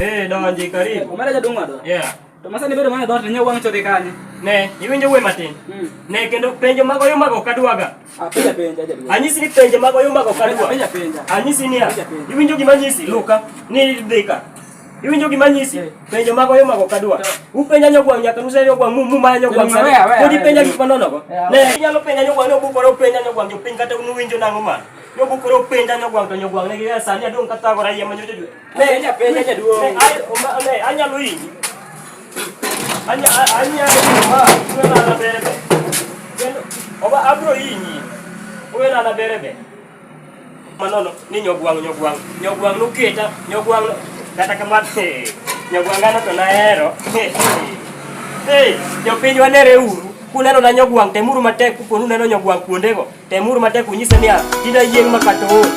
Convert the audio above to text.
Eh, donji karibu. Omera jaduong' wadwa. Yeah. To masani bedo mana e dhoot to nyau wang' chodhi kanye? Ne, iwinjo wuoyi matin. Ne, kendo penjo mag oyumago ok adwaga. Ah, penja penja jaduong'. Anyisi ni penjo mag oyumago ok adwa. Penja penja. Anyisi niya, Penja, penja. iwinjo gima anyisi, Luka, ni dhi ka. Iwinjo gima anyisi? Eh. Penjo mag oyumago ok adwa. Upenja nyogwang' nyaka nuse nyogwang' mu mu maya nyogwang' Jaduong', sani. weya, weya, Pod weya, ipenja jaduong'. gik manono go. Weya, Ne, inyalo penja nyogwang' ni obukore openja nyogwang' jopiny kata unuwinjo nang'o ma. Nyobukore openja nyogwang' to nyogwang' ne gi sani adong' kathagora iye manyocha jwe. Ne, Penja penja jaduong'. Ne, ne, anyalo hinyi. Anyalo hinyi ma, uwena ana bere be. Kendo, oba abro hinyi. Uwena ana bere be. Manono, ni nyogwang', nyogwang', nyogwang' noketa, nyogwang' no- kata kamano, eh, nyogwang' ano to nahero. Hey, jopiny wanere uru. Kuneno na nyogwang', temuru matek kuponu neno nyogwang' kuondego. Temuru matek unyise niya, tinda yieng' ma kata onge.